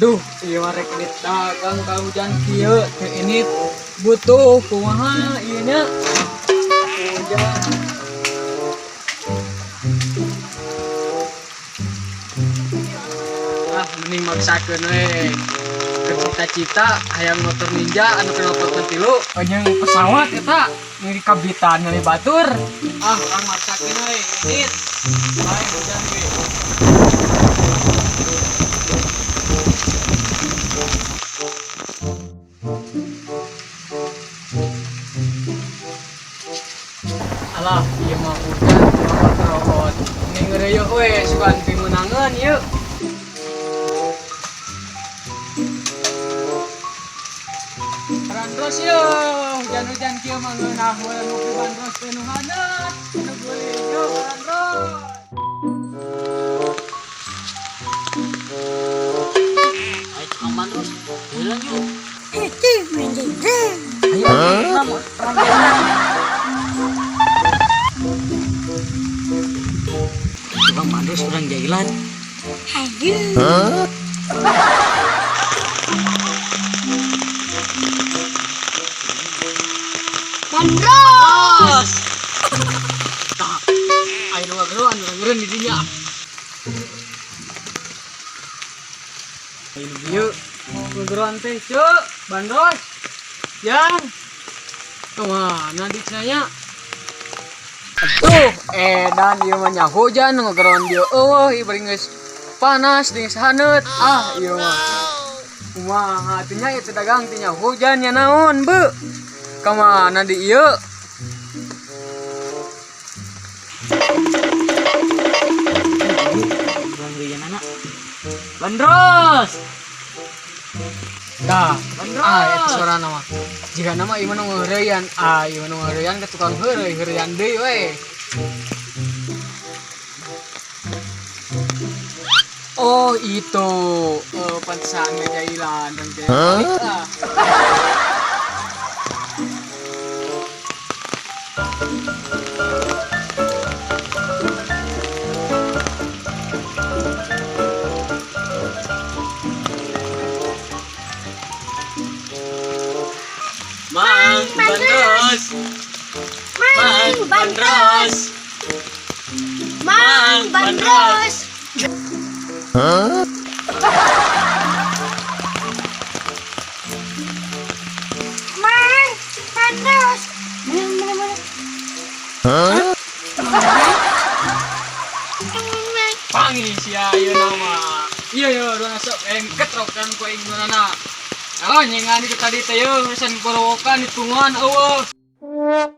Duh, ieu mah rek indit dagang ka hujan kieu teu indit butuh kumaha ieu nya. Hujan. Ah, mending maksakeun we. Keur cita-cita hayang motor Ninja anu knalpotna tilu, jeung pesawat eta nu kabitan meuli batur. Ah, urang maksakeun we indit. Bae hujan ge. Alah, ieu mah hujan rohot-rohot. Mending ngeureuyeuk we sugan pimeunangeun ieu. Bandros ye, hujan-hujan kieu mah ngeunah we ngopi bandros teh nu haneut, nu geulis yo bandros. Ayo tukang bandros, jalan yuk. Ayo, nama orang jalan. Tukang bandros orang jailan. Ayo. Bandros. Tah, ayo nu ngageroan nu di dinya. Ayo nu bieu ngageroan teh, Ceu, bandros. Yang kemana di cenanya? Aduh, edan ieu mah nya hujan ngageroan dieu eueuh ieu bari geus panas geus haneut. Ah, ieu mah. Kumaha atuh nya ieu teh dagang teh nya hujan nya naon, beu? Kamana di ieu? Orang jalan anak. Bandros. Tah, Bandros. ah eta suarana mah. Jika nama ieu mah nu ngeureyan, ah ieu mah nu ngeureyan ke tukang heureuy, heureuyan deui we. Oh, itu. Oh, pantesan ngejailan dan teh. Ah. Mang bandros. Mang bandros. Mang bandros. Mang bandros. Mana mana mana. Pangi sia ieu nama. Iya yo dua sok aing ketrokan ku aing nana. Oh, nyengan itu tadi teh yo urusan korowokan hitungan eueuh.